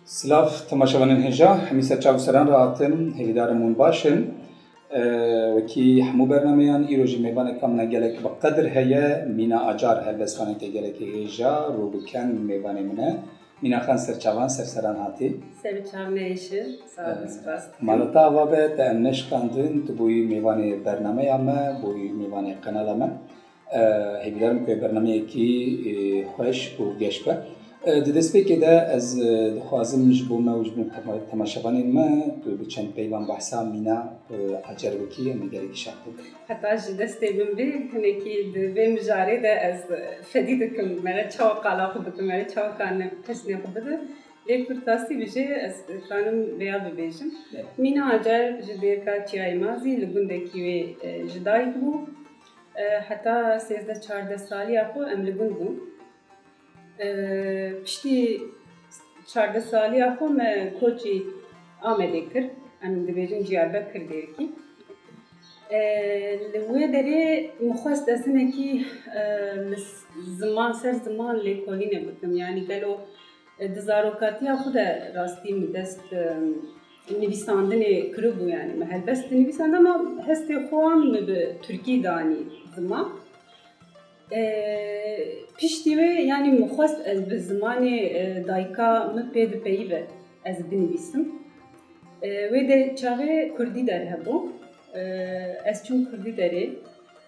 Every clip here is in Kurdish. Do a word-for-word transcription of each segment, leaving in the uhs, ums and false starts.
Silav temaşevanên hêja, hemî ser çav û seran re hatin, hêvîdarim hûn baş in. E, wekî hemû bernameyan, îro jî mêvaneka min e gelek bi qedir heye, Mîna Acar helbestvaneke gelekî hêja, rû bi keng mêvanê min e. Mîna Xan, ser çavan, ser seran hatî. Ser çav neyşir, sağ olun, spas. Mala te ava be, te em neşikandin, tu bûyî mêvanê bernameya me, bûyî mêvanê qenala me. E, hêvîdarim ku bernameyekî, e, xweş û geş be. E, di destpêkê de ez, e, dixwazim ji bo me û ji bo tema-, temaşevanên me tu bi çend peyvan behsa Mîna, e, Acar bikî, em ê gelekî şax bibin. Heta ji destê min bê, hinekî di vê mijarê de ez fedî dikim, mere çawa qala xwe bidim, mere çawa kanim pesnê xwe bidim. Lê kurtasî bijê ez kanim vêya bibêjim. Evet. Mîna Acar ji dêrka Çiyayê Mazî li gundekî wê, e, ji dayik bû. E, heta sêzdeh çardeh saliya xwe em li gund bûn. E, piştî çardeh saliya xwe me koçî Amedê kir. Em dibêjin Diyarbekir dêrkî. E, li wê derê min xwest ez hinekî, e, li s-, ziman, ser ziman lêkolînê bikim. Yanî gelo, e, di zarokatiya xwe de rastî min dest, e, nivîsandinê kiribû, yanî min helbest dinivîsand, ama hestê xwe min bi tirkî danî ziman. E, piştî wê, yanî min xwest ez bi zimanê, e, dayika min pê dipeyive ez binivîsim. E, wê de çaxê kurdî derhebû. E, ez çûm kurdî derê.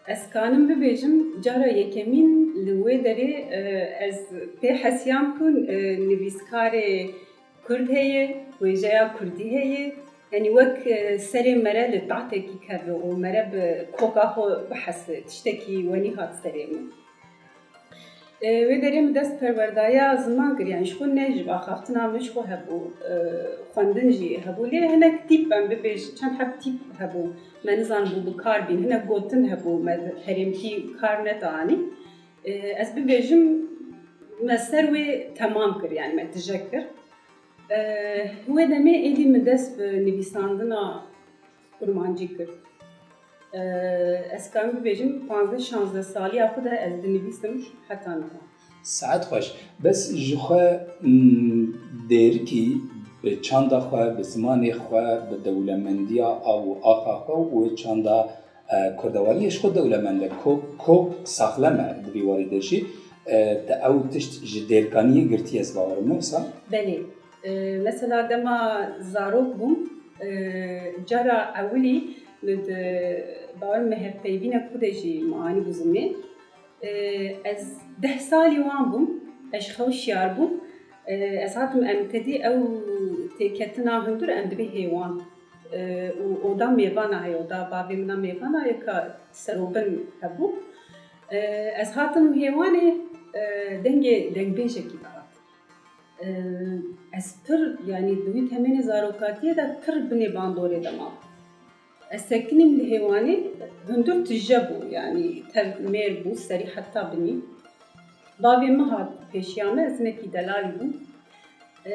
Ez kanim bibêjim, cara yekemîn li wê derê, e, ez pê hesiyam ku, e, nivîskarê kurd heye, wêjeya kurdî heye. Yanî wek, e, serê mere li tahtekî keve û mere bi koka xwe bihese, tiştekî wenî hat serê min. E, wê derê min dest perwerdaya ziman kir, yanî ji xwe ne ji axaftina min ji xwe hebû, e, xwendin jî hebû. Lê hinek tîp, em bibêjin, çend heb tîp hebû, me nizanibû bi kar bîn, hinek gotin hebû, me herêmkî kar nedanî. E, ez bibêjim, me ser wê temam kir, yanî me tije kir. E, wê demê êdî min dest bi nivîsandina kurmancî kir. E, ez karim bibêjim, panzdeh şanzdeh saliya xwe de ez dinivîsim heta niha. Saet xweş. Bes ji xwe, m, dêrikî bi çanda xwe, bi zimanê xwe, bi dewlemendiya av û axa xwe û çanda, e, kurdewariyê ji xwe dewlemend e. Kok, kok saxlem e di vî warî de jî. E, te ew tişt ji dêrkaniyê girtiye, ez bawer im, wisa? Belê. E, mesela dema zarok bûm, e, cara ewilî min di, bawer me hevpeyvînek xwe de jî min anîbû zimê. E, ez deh salî wan bûm, ez ji xew şiyar bûm. E, ez hatim emtedî, ew têketina hundir em dibê hêwan. E, û oda mêvana heye, oda bavê mina mêvana ye ka serobin hebû. E, ez hatim hêwanê, e, dengê dengbêjekî dihat. E, ez pir, yanî di wî temenê zarokatiyê de pir binê bandorê de mam. Ez sekinîm li hêwanê, hundir tije bû, yanî tev mêr bû, serî heta binî. Bavê min hat pêşiya me, ez hinekî delalî bûm. E,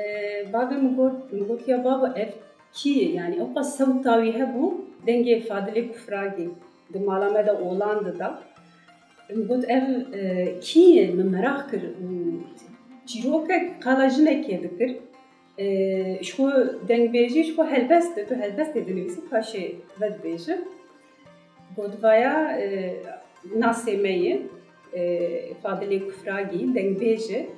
bavê min got, min got, "Ya bavo, ev kî ye?" Yanî ewqas sewta wî hebû, dengê Fadilê Kufragî di mala me de olan dida. Min got, "Ev, e, kî ye?" Min meraq kir. Çîrokek qala jinekê dikir. E, ji xwe dengbêjî, ji xwe helbest e, tu helbestê dinivîsî, paşê vedibêje. Got, "Vaya, e, nasê me ye, e, Fadilê Kufragî, dengbêj e."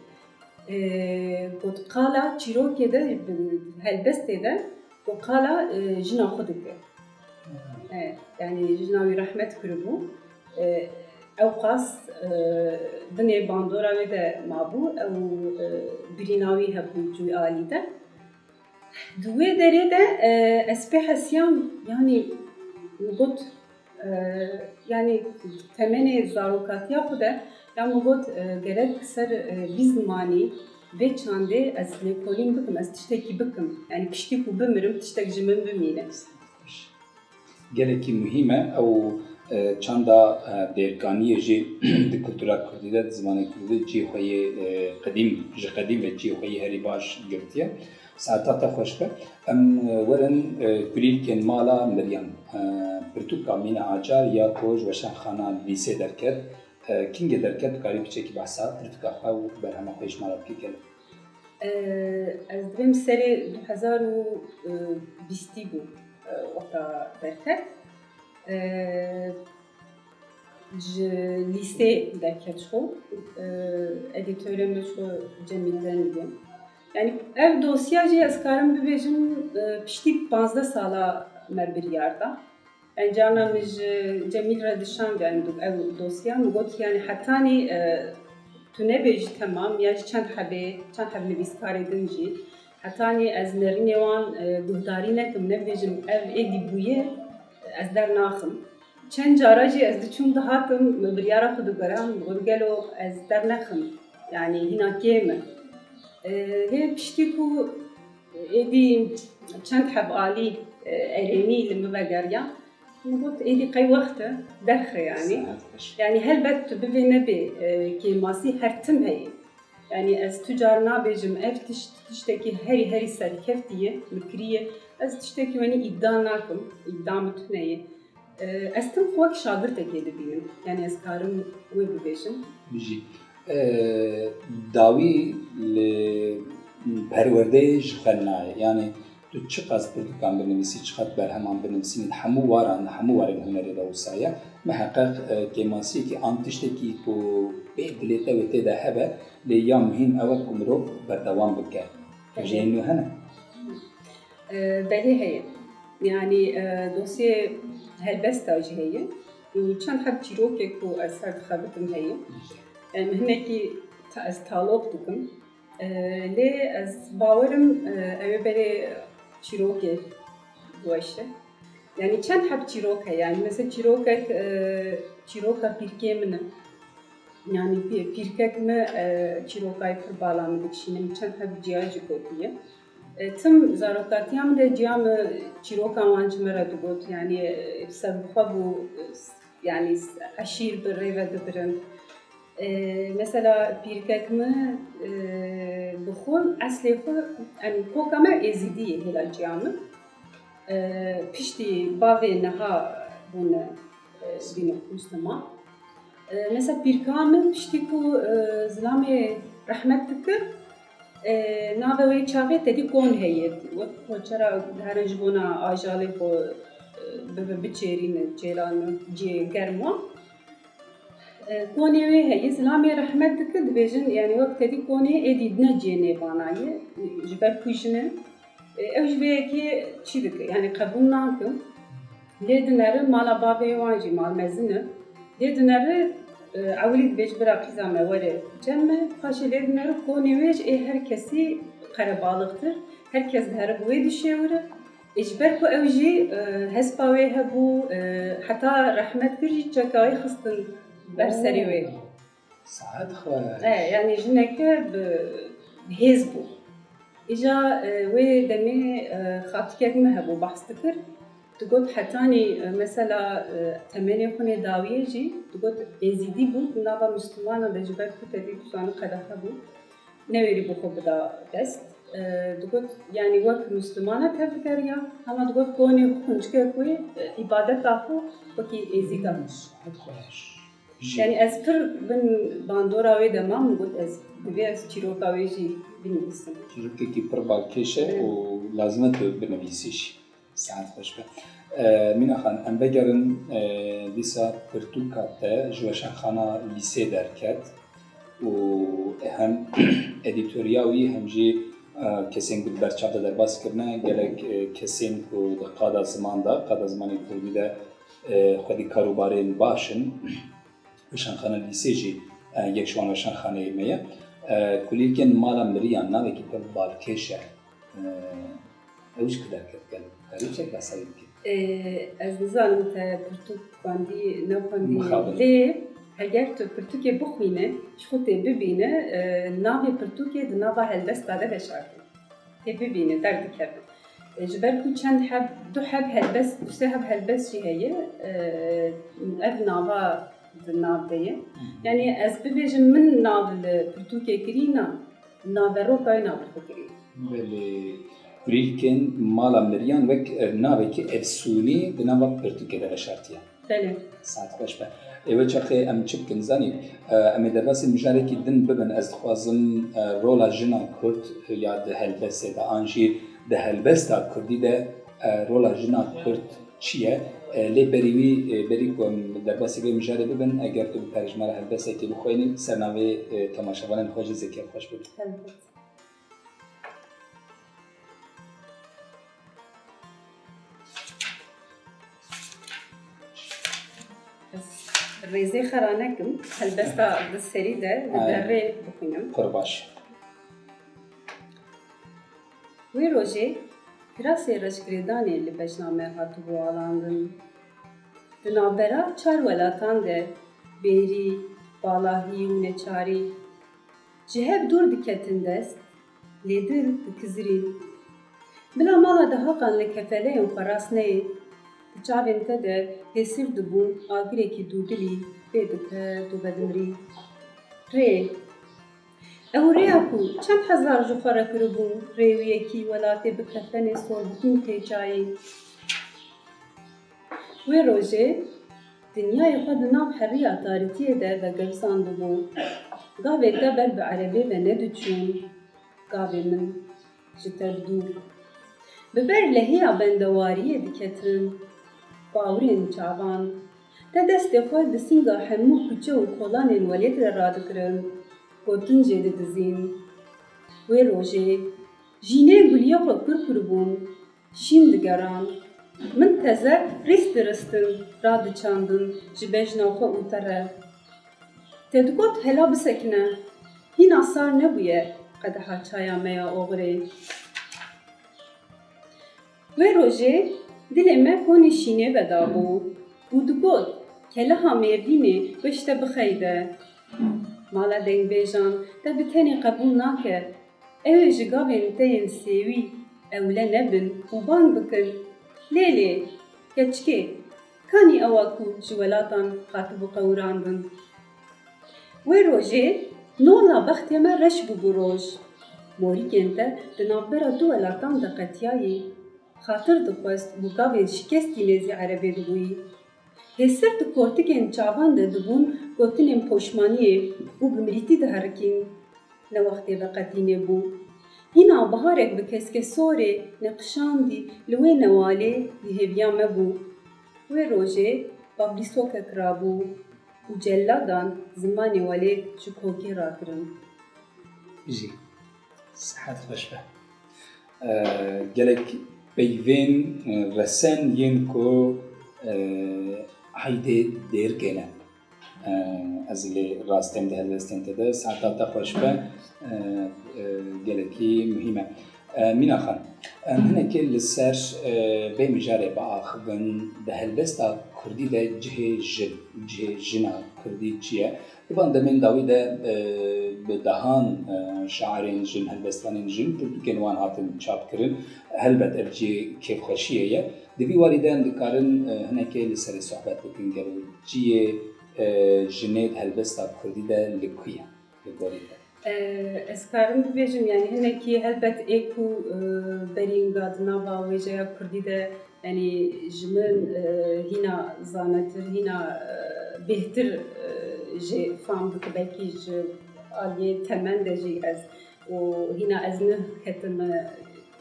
E, got, "Qala çîrokê de, helbestê de, got, qala, e, jina xwe dike." E, yanî jina wî rehmet kiribû. E, ewqas, e, binê bandora wê de mabû, ew, e, birîna wî hebû ji wî alî de. Di wê derê de, e, ez pê hesiyam, yanî min got, e, yanî temenê zarokatiya xwe de, ya min got, e, gerek ser, e, vî zimanî, vê çandê ez lêkolîn bikim, ez tiştekî bikim. Yanî piştî ku bimirim, tiştek ji min bimîne. Gelekî muhîm e. Ew, e, çanda, e, dêrkaniyê jî di kultura kurdî de, di zimanê kurdî de cihê xwe yê, e, qedîm, ji qedîm ve cihê xwe yê herî baş girtiye. Saeta te xweş be. Em, e, werin, e, kulîlkên mala Miryem. E, pirtûka Mîna Acar ya ku ji weşanxana lîsê derket. E, kingê derket, dikarî piçekî behsa pirtûka xwe û berhema xwe ji me re bikî gelek. E, Ez dibêm serê du hezar û bîstî bû, e, wexta derket. E, Ji lîsê derket ji xwe. E, edîtorê min ji xwe Cemîl Zengî. Yani ev dosya jî ez karim bibêjim, e, piştî panzdeh sala me biryar da. Yani carna min ji Cemîl re dişand yani ev dosya. Min got yani hetanî, e, tu nebêjî temam, ya jî çend hebê, çend heb nivîskarê din jî. Hetanî ez nerînê wan, e, guhdarî nekim, nebêjim ev êdî bûye, ez dernaxim. Çend cara jî ez diçûm dihatim, min biryara xwe digerand, min got gelo ez dernexim, yani hîna kêm e. E, lê piştî ku êdî çend heb alî, e, erênî li min vegeriya, min got êdî qey wext e, derxe yani. Saet beş. Yani helbet tu bivê nebê, e, kêmasî her tim heye. Yani ez tu car nabêjim ev tişt, tiştekî herî herî serkeftî ye, min kiriye. Ez tiştekî wenî îdia nakim, îdia min tune ye. E, ez tim xwe wek şagirtekê dibînim. Yani ez karim wê bibêjim. Bijî. E, dawî li perwerdeyê ji xwe nayê. Yani tu çiqas pirtûkan binivîsî, çiqas berheman binivîsî, li hemû waran, li hemû warên hunerê de wisa ye. Miheqeq, e, kêmasiyekî an tiştekî ku pê dilê te wê tê de hebe, lê ya muhîm ew e ku mirov berdewam bike. Hejeyên nû hene? E, belê heye. Yani, e, dosyê helbesta jî heye. Û çend heb çîrokê ku ez ser dixebitim heye. Em hinekî ta-, ez taloq dikim. E, lê ez bawerim, e, ew ê berê çîrokê biweşe. Yani çend heb çîrok heye. Yani mesela çîrokek, e, çîroka pîrkê min e. Yani pî-, pîrkek min, e, çîrokayê pir bala min dikişîne. Min çend heb ciya jî gotiye. E, tim zarokatiya min de ciya min çîroka wan ji me re digot. Yani, e, serbixwe bû, e, s-, yani s-, eşîr bi rê ve dibirin. E, mesela pîrkek min, e, bi xwe eslê xwe, em koka me êzîdî ye hêla ciya min. E, piştî bavê niha bûne, e, dîno Musliman. E, mesela pîrka min piştî ku, e, zilamê rehmet dikir, e, navê wê çaxê tedî kon heye. Wek koçera herin ji bona ajalê xwe, e, bibe biçêrîne, çêrane cihê germ wan. E, konê wê heye, zilamê rehmet dike, dibêjin, yani wek tedî konê êdî ne cihê nêvana ye, ji ber ku jin e. E, ew ji vê yekê çi dike, yani qebûl nakin. Lê dinere mala bavê wan jî mal mezin e. Lê dinere, e, ewilî dibêje bira qîza me were cem me, paşê lê dinere konê wê jî ê her kesî qerebalixtir. Her kes dihere bi wê dişêwire. Ê, ji ber ku ew jî, e, hespa wê hebû, e, heta rehmet kir jî çeka wê xistin ber serê wê. Saet xweş. E, yani jineke bi hêz bû. Îja, e, wê demê, e, xatikek min hebû, behs dikir. Digot hetanî, e, mesela, e, temenê xwe nê dawiyê jî, digot êzîdî bû, di nava Mislimana de ji ber ku tevî ku zanî qedexe bû. Newêrî bi xwe bida dest. E, digot, yani wek Mislimana tevdigeriya, hema digot konê xwe, quncikek wê, e, îbadeta xwe wekî êzîda. Saet xweş. Jî. Yani ez pir bin bandora wê de mam, min got ez divê ez çîroka wê jî binivîsim. Çîrokekî pir balkêş e. Evet. Û lazim e tu binivîsî jî. Saet xweş be. E, Mîna Xan, em vegerin, e, dîsa pirtûka te ji weşanxana lîsê derket û hem edîtoriya wî hem jî, e, kesên ku di berçav de derbas kirine, gelek, e, kesên ku di qada ziman de, qada zimanê kurdî de, e, xwedî karûbarên baş in. Weşanxane lîsê jî, e, yek ji wan weşanxaneyê me ye. E, kulîlkên mala miriyan navekî pir balkêş e. E, ew ji ku derket gel? Karî çek behsa wî bike? E, ez nizanim te pirtûk xwendî, nexwendî. Mixabin. Lê heger tu pirtûkê bixwîne, ji xwe tê bibîne, e, navê pirtûkê di nava helbesta de veşartî. Tê bibîne, derdikeve. E, ji ber ku çend heb, du heb helbest, du sê heb helbest jî heye, e, ev nava di nav de ye. Hı hı. Yani ez bibêjim min nav li pirtûkê kirîna, naveroka wê nav li xwe kirî. Belê, kulîlkên mala miriyan wek, e, navekî efsûnî di nava pirtûkê de veşartiye. Belê. Saet xweş be. Ê wê çaxê em çi bikin zanî? E, em ê derbasî mijarekî din bibin. Ez dixwazim, e, rola jina Kurd ya di helbestê de an jî di helbesta Kurdî de, e, rola jina Kurd çi ye? E, lê berî wî, e, berî ku em derbasî vê mijarê bibin, eger tu bi perêjmara helbestekê bixwînî, ser navê, e, temaşevanên xwe jî zêkê xweş bibe. Helbet. Ez rêzê xera nekim, helbesta di serî de li Aynen. derê bixwînim. Pir baş. Wê rojê kirasê reşgirêdanê li bejna me hatibû alandin. Di navbera çar welatan de, Bêrî, Balahî û Neçarî, ji hev dûr diketin dest, lê dil dikizirîn. Bila mala dehaqan li kefeleyên xwe rast neyê, di çavên te de hêsir dibûn agirekî dûdilî pê diket û vedimrî. Rê. Ew rêya ku çend hezar ji xwe re kiribûn rê wî yekî welatê bi kefenê sorbitîn tê çayî. Wê rojê dinyayê xwe di nav heriya tarîtiyê de vegewsandibû. Gavê te ber bi erebê ve nediçûn, gavê min ji te bi dûr. Bi ber lehiya bendewariyê diketin, bawirên çavan. Te destê xwe di sînga hemû kuçe û kolanên welêt re radikirin, gotin jê didizîn. Wê rojê jînê guliyê xwe kur kiribûn, şîn digeran. Min teze rîst diristin, radiçandin ji bejna xwe û te re. Te digot hela bisekine, hîna sar nebûye qedeha çaya me ya oxirê. Wê rojê dilê me konî şînê vedabû û digot, keleha Mêrdînê wê ji te bixeyde. Mala dengbêjan te bi tenê qebûl nake. Ew ê ji gavên te yên sêwî ewle nebin û bang bikin, lê lê, keçikê, kanî ew a ku ji welatan hatibû qewirandin. Wê rojê nola bextê me reş bûbû roj. Morîkên te di navbera du welatan de qetiyayî. Xatir dixwest ku gavên şikestî nêzî erebê dibûyî. Hêsir di kortikên çavan de dibûn gotinên poşmaniyê û bi mirîtî diherikîn. Ne wextê veqetînê bû. Hîna biharek bi keskesorê neqişandî li wê newalê di hêviya me bû. Wê rojê bablîsokek rabû û celadan zimanê welêt ji kokê rakirin. Bijî. Sihet xweş be. E, gelek peyvên, e, resen yên ku, e, heydê dêrkê ne. E, ez lê rastêm di helwestên te de. Siheta te xweş be. E, e, gelekî muhîm e. E, Mîna Xan, em hinekê li ser, e, vê mijarê biaxivin, di helbesta kurdî de cihê jin, cihê jina kurdî çi ye? Di van demên dawî de, e, bi dehan, e, şairên jin, helbestvanên jin, pirtûkên wan hatin çapkirin. Helbet ev cihê kêfxweşiyê ye. Di vî warî de em dikarin, e, hinekê li serê sohbet bikin, gelo cihê, e, jinê di helbesta kurdî de li ku ye, li gorî te? E, ez karim bibêjim, yanî hinekî helbet ê ku, e, berînga di nava wêjeya kurdî de, yanî ji min, e, hîna zanetir, hîna, e, bêhtir, e, jê fam dike, belkî ji aliyê temen de jî ez û hîna ez niketim, e,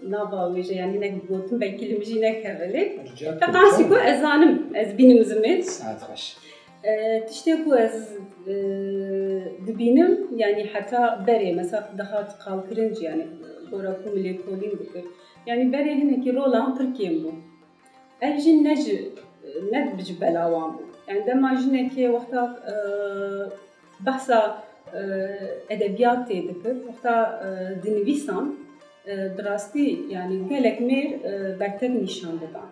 nava wêje, yanî hinek gotin belkî li min jî nekeve lê. Rica dikim, qasî ku ez zanim, ez bînim zimê. Saet xweş. E, tiştê ku ez, e, dibînim, yanî heta berê, mesela dihat qalkirin jî, yanî gora ku min lêkolîn dikir. Yanî berê hinekî rolan pir kêm bû. Ev jin ne ji, ne ji bela wan bû. Yanî dema jinekê wexta, e, behsa, e, edebiyatê dikir, wexta, e, dinivîsan, e, bi rastî, yanî gelek mêr, e, bertek nîşan didan.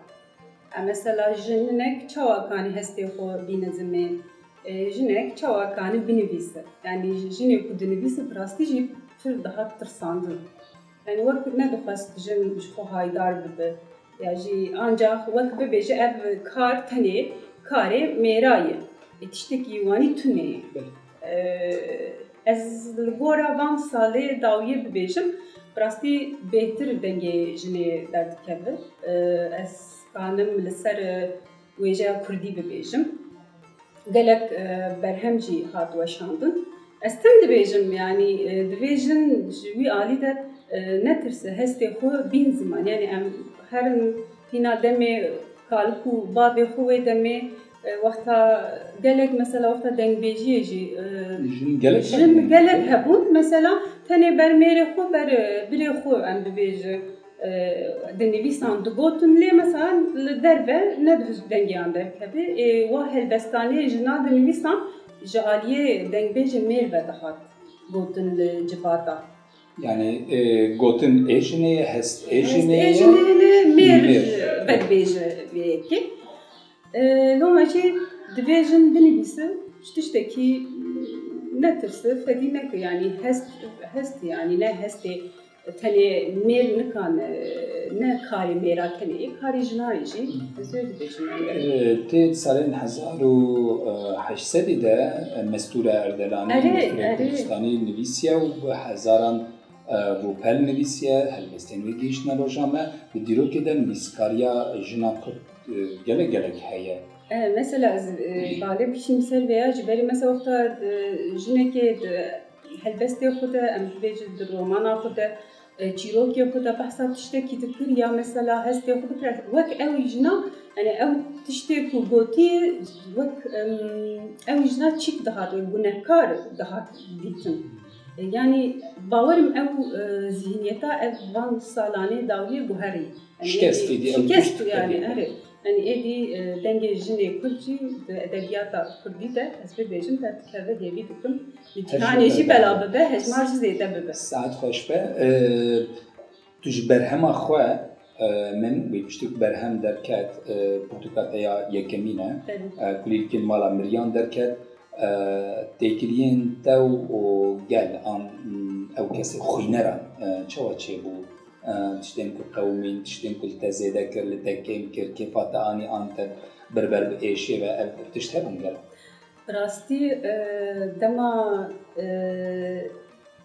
E, mesela jinek çawa kanî hestê xwe bîne zimê, e, jinek çawa kanî binivîse. Yanî ji-, jinê ku dinivîse bi rastî jî pir dihat tirsandin. Yanî wek nedixwest jin ji xwe haydar bibe. Ya jî ancax wek bibêje ev kar tenê karê mêra ye. Ê tiştekî wanî tune ye. Belê. Ee, ez li gora van salê dawiyê bibêjim, bi rastî bêhtir dengê jinê derdikeve. Ee, ez kanim li ser, e, wêjeya kurdî bibêjim. Gelek, e, berhem jî hat weşandin. Ez tim dibêjim, yanî, e, divê jin ji wî alî de, e, netirse hestê xwe bîn ziman. Yanî em herin hîna demê kalik û bavê xwe wê demê, e, wexta gelek, mesela wexta dengbêjiyê jî, e, Jin gelek jin hebûn. gelek hebûn. Mesela tenê ber mêrê xwe, ber, e, birê xwe em bibêjin, e, dinivîsan, digotin, lê mesela li derve ne dengê wan derkeve. Ê, wa helbestanê jina dinivîsan ji aliyê dengbêjê mêr ve dihat gotin li civata. Yani, e, gotin ê jinê ye, hest ê Hest jinê ê ye. jinê ne mêr Mêr. vedibêje vê yekê. E, loma jî divê jin binivîse, ji tiştekî netirse, fedî neke, yani hest, hest, yani ne hestê tenê mêr nikan, e, ne karê mêra tenê, karê jina ye jî. Ez wê dibêjim, yani. E, tê di salên hezar û heşt sedî de, e, Mestûra Erdelanî, Erê, Mestûra erê. Kurdistanî nivîsiye û bi hezaran, e, rûpel nivîsiye, helbestên wê gihîştine roja me. Di dîrokê de nivîskariya jina Kurd, e, gelek gelek heye. E, mesela ez, e, balê bikişînim ser vêya, ji berî mesela wexta, e, jinekê di helbestê xwe de, em bibêjin di romana xwe de, e, çîrokê xwe de behsa tiştekî dikir ya mesela hestê xwe dikir, wek ew jina, yani ew tiştê ku gotiye, wek, em, ew jina çîk dihat, wek gunehkar dihat dîtin. E, yani bawerim ew, e, zihniyeta ev van salanê dawiyê guherî. Yani Şikest êdî, êdî ew şikest tişt yani, tevî. Erê. Yani êdî, e, dengê jinê Kurd jî di edebiyata Kurdî de, ez bibêjim, derdikeve, hêvî dikim. Li Hejmar cîhanê jî bela bela bibe, hejmar jî zêde bibe. Saet xweş be. E, tu ji berhema xwe, e, min wê piştî ku berhem derket, e, pirtûka te ya yekemîn e. Belê. E, Kulîlkên Mala Miriyan derket. E, têkiliyên te û gel an, mm, ew kesê xwîneran, e, çawa çêbû? E, tiştên ku qewimîn, tiştên ku li te zêde kir, li te kêm kir, kêfa te anî an te birber bi êşê ve, ev tişt hebûn gelo? Bi rastî, e, dema, e,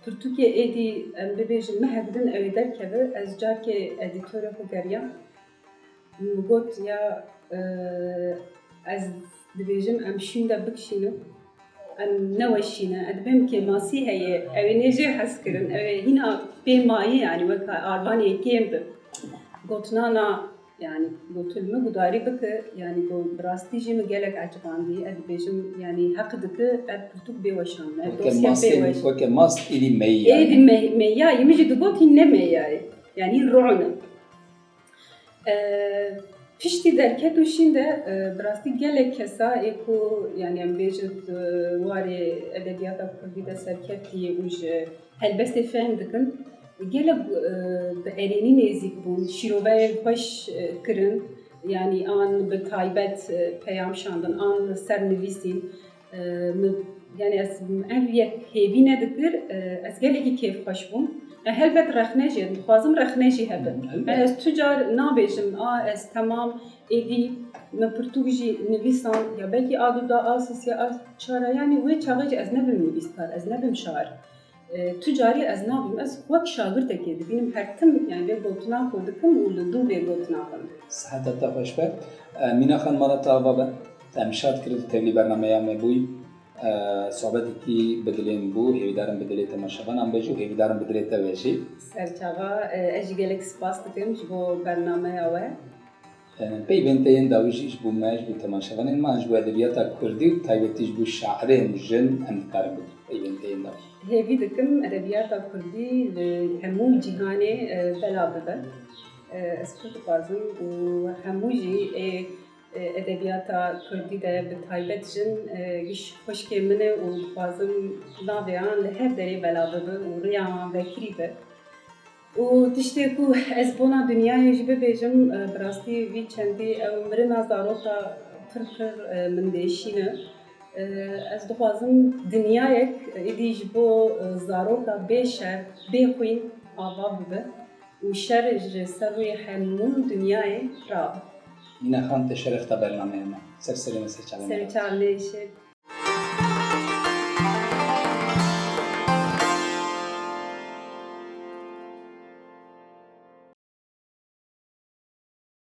pirtûkê êdî em bibêjin mehek din ew ê derkeve, ez carkê edîtorê xwe geriyam. Min got ya, e, ez dibêjim em şûnde bikişînin, em neweşîne, ez dibêm kêmasî heye, ew ê nêjê hez kirin, ew ê hîna pê mayî, yani wek arvanê kêm bi. Gotina na, yani gotin min gudarî bike, yani got, bi rastî jî min gelek ecibandî, ez dibêjim, yani heq dike ev pirtûk bê weşandin, ev Weke dosye mastê, bê weş. Weke mast êdî meyî yani. Êdî me-, meyayî, min jî digot hîn ne meyayî, yani hîn ru'ne. E, piştî derket û şînde, e, bi rastî gelek kesa ê ku, yani em bêjin, e, warê edebiyata kurdî de serkeftiye û ji helbestê fehm dikin, gelek, e, bi erênî nêzîk bûn, şîroveyên xweş, e, kirin, yani an bi taybet, e, peyam şandin, an sernivîsîn. E, min, yani ez ev yek hêvî nedikir, e, ez gelekî kêfxweş bûm. E, helbet rexne jî, dixwazim rexne jî hebe. Hı, helbet. E, ez tu car nabêjim, a, ez temam, êdî min pirtûk jî nivîsan, ya belkî a du da, a sês ya, a çar a, yani wê çaxê jî ez nebim nivîskar, ez nebim şair. E, tu carî ez nabim, ez wek şagirtekê dibînim, her tim, yani vê gotina xwe dikim û li dû vê gotina xwe. Siheta te xweş be. E, Mîna Xan, mala te ava be. Te em şad kirin, tu tevlî bernameya me bûyî. E, sohbetekî bi dilê min bû, hêvîdarim bi dilê temaşevanan be jî û hêvîdarim bi dilê te be jî. Serçava, e, ez jî gelek spas dikim ji bo bernameya we. E, peyvên te yên dawî jî ji bo me, ji bo temaşevanên me, ji bo edebiyata kurdî û taybetî ji bo şairên jin em dikarin bikin. Peyvên te yên dawî. Hêvî dikim edebiyata kurdî li hemû cîhanê, e, bela bibe. E, ez pir dixwazim û hemû jî ê, e, edebiyata kurdî de bi taybet jin, e, giş xwişkê min e û dixwazim navê an li her derê bela bibe û rêya wan vekirî be. Û tiştê ku ez bona dinyayê jî bibêjim, e, bi rastî vî çendî ew mirina zaroka pir pir, e, min dêşîne. E, ez dixwazim dinyayek êdî ji bo, e, zaroka bê şer, bê xwîn ava bibe û şer ji ser rûyê hemû dinyayê rabe. Mîna Xan, te şerefta bernameya me. Ser serê me, ser çavê me. Serê çavê me, şer.